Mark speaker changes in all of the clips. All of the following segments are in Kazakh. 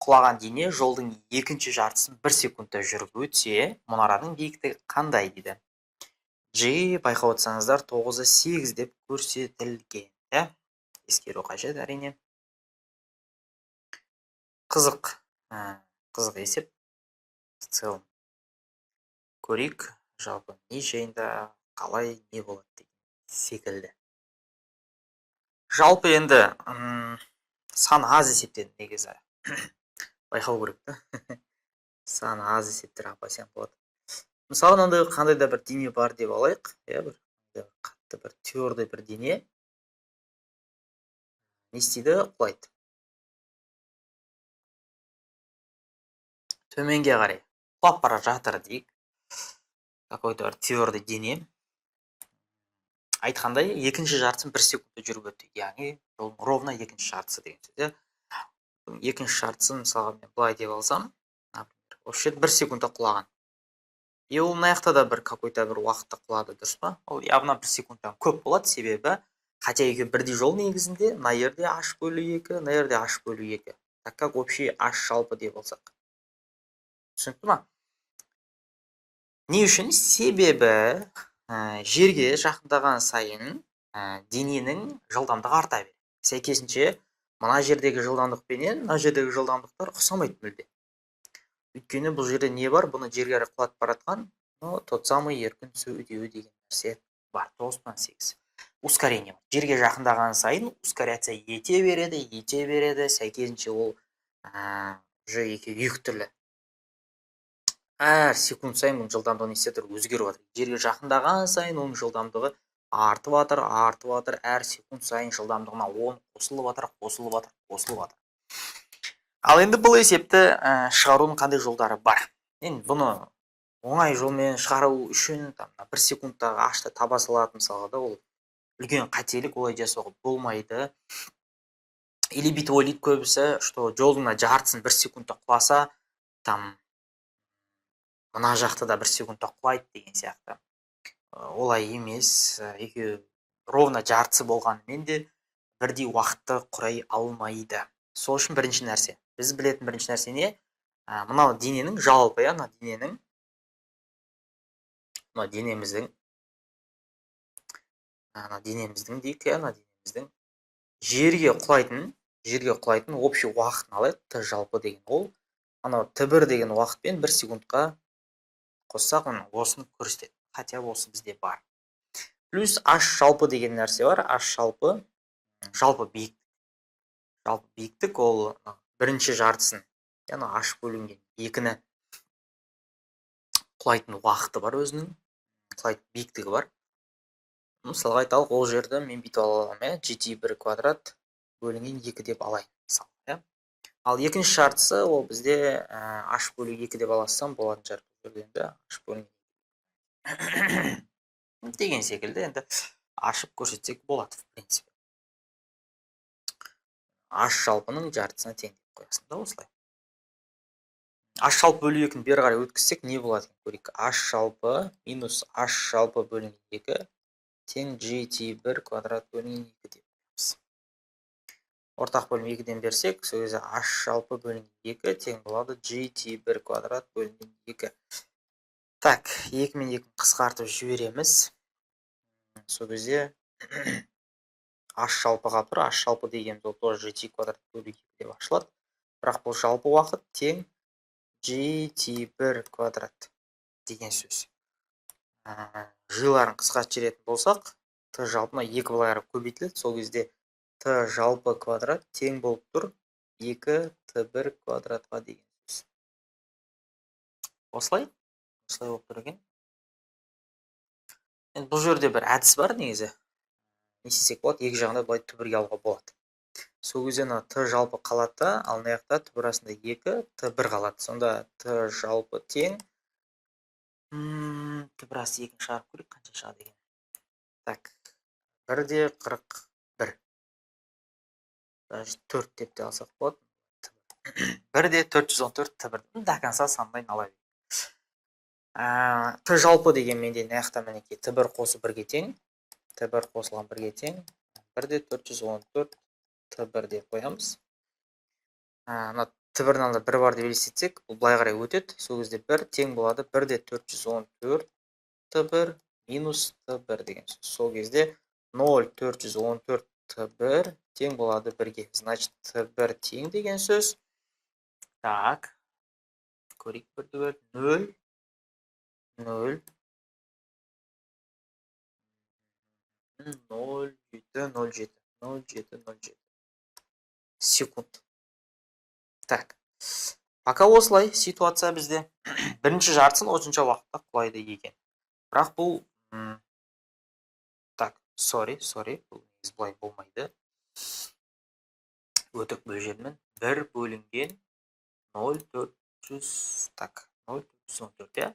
Speaker 1: Құлаған дене жолдың екінші жартысын 1 секундта жүріп өтсе, мұнараның биіктігі қандай дейді. G, байқап отырсаңыздар, 9,8 деп көрсетілген, иә? Ескеру қажет, әрине. Қызық, қызық есеп. В целом. Көрейік, жалпы не жайында, қалай, не болады деген секілді. Жалпы енді сан аз есептен негізі. Байқау керек та. Саны аз есептер опасен болады. Мысалы, мынандай қандай да бір дене бар деп алайық, иә, бір қатты бір твердый бір дене. Не істейді? Құлайды. Төменге қарай құлап бара жатыр дейік. Какой-то бір твердый дене. Айтқандай, екінші жартысын 1 секундта жүріп өтті. Яғни, жолдың ровно екінші жартысы деген сөз, иә. Екінші жартысын, мысалға, мен былай деп алсам, например, осы жерде 1 секундта құлаған. И ол мына жақта да бір какой-то бір уақытта құлады, дұрыс па? Ол явно 1 секундтан көп болады, себебі хотя екеуі бірдей жол негізінде, мына жерде h бөлу 2, мына жерде h бөлу 2. Так как общий h жалпы деп алсақ. Түсінікті ма? Не үшін? Себебі жерге жақындаған сайын дененің жылдамдығы арта береді. Сәйкесінше, мына жердегі жылдамдық пенен мына жердегі жылдамдықтар ұқсамайды мүлде. Өйткені бұл жерде не бар? Бұны жерге қарай құлатып бара жатқан, но тот самый еркін түсу үдеуі деген нәрсе бар. 9,8. Ускорение бар. Жерге жақындаған сайын ускоряция ете береді, ете береді. Сәйкесінше ол уже екеуі екі түрлі. Әр секунд сайын бұның жылдамдығы не істеп тұр? Өзгеріп жатыр. Жерге жақындаған сайын оның жылдамдығы артып жатыр, артып жатыр. Әр секунд сайын жылдамдығына 10 қосылып жатыр, қосылып жатыр, қосылып жатыр. Ал енді бұл есепті шығарудың қандай жолдары бар? Енді бұны оңай жолмен шығару үшін там 1 секундтағы h-ты таба салады, мысалға да, ол үлкен қателік, олай жасауға болмайды. Или бүйтіп ойлайды көбісі, что жолдың мына жартысын 1 секундта құласа, там мына жақты да 1 секундта құлайды деген сияқты. Олай емес, екеуі ровно жартысы болғанымен де бірдей уақытты құрай алмайды. Сол үшін бірінші нәрсе, біз білетін бірінші нәрсе не? Мынау дененің жалпы, иә, мына дененің, мына денеміздің, мына денеміздің дейік, иә, мына денеміздің жерге құлайтын общий уақытын алайық. Т жалпы деген ол анау Т1 деген уақытпен 1 секундқа қоссақ, міне, осыны көрсетеді. Хотя бы осы бізде бар. Плюс h жалпы деген нәрсе бар. H жалпы, жалпы биіктік. Жалпы биіктік ол бірінші жартысын, яғни h бөлінген 2-ні құлайтын уақыты бар өзінің, құлайтын биіктігі бар. Мысалға айталық, ол жерді мен бүйтіп ала аламын, иә, gt1 квадрат бөлінген 2 деп алайын, мысалы, иә. Ал екінші жартысы ол бізде h бөлу 2 деп алсам болатын шығар. Бұл жерде енді h бөлінген деген секілді енді ашып көрсетсек болады, в принципе. H жалпының жартысына тең деп қоясың да осылай. H жалпы бөлу 2-ні бері қарай өткізсек, не болады екен, көрейік. H жалпы минус h жалпы бөлінген 2 тең gt1 квадрат бөлінген 2 деп қоямыз. Ортақ бөлім 2-ден берсек, сол кезде h жалпы бөлінген 2 тең болады gt1 квадрат бөлінген 2. Так, 2 мен 2-ні қысқартып жібереміз. Сол кезде h жалпы қалып тұр. H жалпы дегеніміз ол тоже gt квадрат бөлу 2 деп ашылады. Бірақ бұл жалпы уақыт тең gt1 квадрат деген сөз. G-ларын қысқартып жіберетін болсақ, т жалпы мына 2 былай қарай көбейтіледі. Сол кезде т жалпы квадрат тең болып тұр 2 т1 квадратқа деген сөз. Осылай, осылай болып тұр екен. Енді бұл жерде бір әдіс бар негізі. Не істесек болады? Екі жағында былай түбірге алуға болады. Сол кезде мына т жалпы қалады да, ал мына жақта түбір астында 2 т1 қалады. Сонда т жалпы тең түбір асты 2-ні шығарып көрейік, қанша шығады екен. Так, 1,41. Даже 4 деп те алсақ болады. 1,414 т1. До конца сандайын ала берейік. Т жалпы деген менде мына жақта, мінекей, т1 қосып 1-ге тең. Т1 қосылған 1-ге тең 1,414 т1 деп қоямыз. Мына Т1-дің алдында 1 бар деп елестетсек, бұл былай қарай өтеді. Сол кезде 1 тең болады 1 де 414 Т1 минус Т1 деген сөз. Сол кезде 0,414 Т1 тең болады 1-ге. Значит, Т1 тең деген сөз. Так. Көрейік бірді бөл. 0, 0, 0, 7, 0, 7, 0, 7, 0, 7 секунд. Так. Пока осылай ситуация бізде. Бірінші жартысын осынша уақытта құлайды екен. Бірақ бұл так, сорри, сорри, бұл негізі былай болмайды. Өтірік бөліп жібердім. 1 бөлінген 0,400, так, 0,414, иә.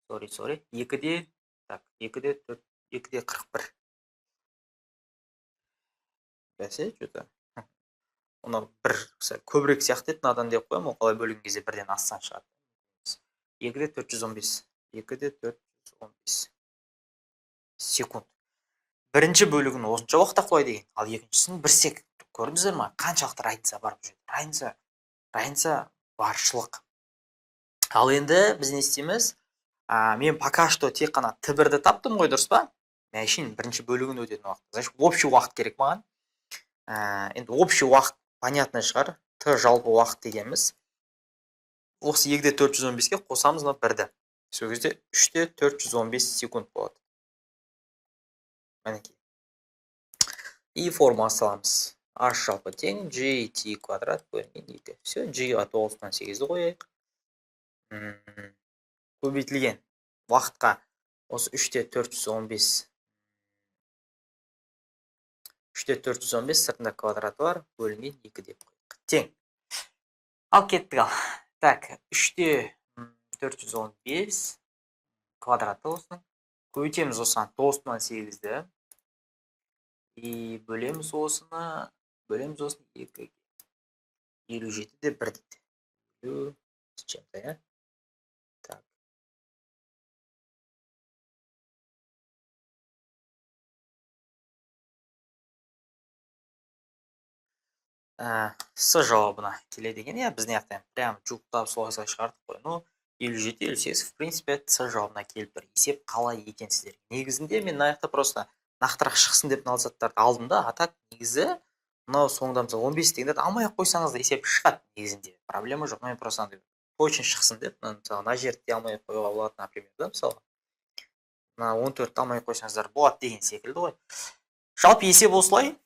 Speaker 1: Сорри, сорри. 2-де, так, 2-де 4, 2-де 41. Бәсе, что-то. Мынау бір сәл көбірек сияқты еді мынадан деп қоямын, ол қалай бөлінген кезде бірден астан шығады. 2-де 415. 2-де 415 секунд. Бірінші бөлігін осынша уақытта құлайды екен, ал екіншісін 1 секунд. Көрдіңіздер ма? Қаншалықты разница бар бұл жерде? Разница, разница баршылық. Ал енді біз не істейміз? Мен пока что тек қана Т1-ді таптым ғой, дұрыс па? Мен әшейін бірінші бөлігін өтетін уақыт. Значит, общий уақыт керек маған. Енді общий уақыт понятно шығар. Т жалпы уақыт дегеніміз. Осы 2-де 415-ке қосамыз мына 1-ді. Сол кезде 3-те 415 секунд болады. Мінекей. И формула саламыз. H жалпы тең G T квадрат бөлінген 2. Все, G-ға 9,8-ді қояйық. Көбейтілген уақытқа осы 3-те 415, 3-те 415 сыртында квадраты бар, бөлінген 2 деп қояйық. Тең. Ал кеттік ал. Так, 3-те 415 квадраты осының. Көбейтеміз осыған 9,8-ді. И бөлеміз осыны, бөлеміз осыны 2-ге. 57-де 1 дейді. Елу с чем-то, иә? Так. С жауабына келеді екен. Иә, біз мына жақтан прям жуықтап солай солай шығардық қой. Ну, 57, 58, в принципе, С жауабына келіп тұр. Есеп қалай екен сіздерге? Негізінде мен мына жақта просто нақтырақ шықсын деп мына заттарды алдым да, а так негізі мынау соңында мысалы 15 дегендерді алмай ақ қойсаңыз да есеп шығады негізінде. Проблема жоқ. Мен просто андай точно шықсын деп, мына мысалы мына жерді де алмай ақ қоюға болады, например, да, мысалы. Мына 14-ті алмай ақ қойсаңыздар болады деген секілді ғой. Жалпы есеп осылай.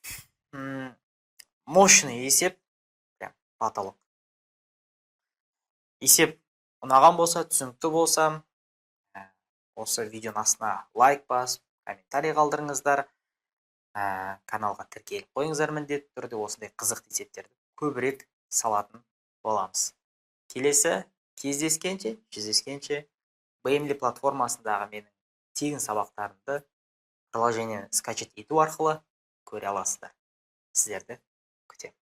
Speaker 1: Мощный есеп, прям потолок. Есеп ұнаған болса, түсінікті болса, осы видеоның астына лайк басып, комментарий қалдырыңыздар. Каналға тіркеліп қойыңыздар міндетті түрде, осындай қызықты есептерді көбірек салатын боламыз. Келесі кездескенше, жүздескенше, Бэмли платформасындағы менің тегін сабақтарымды приложение скачать ету арқылы көре аласыздар. Сіздерді күтемін.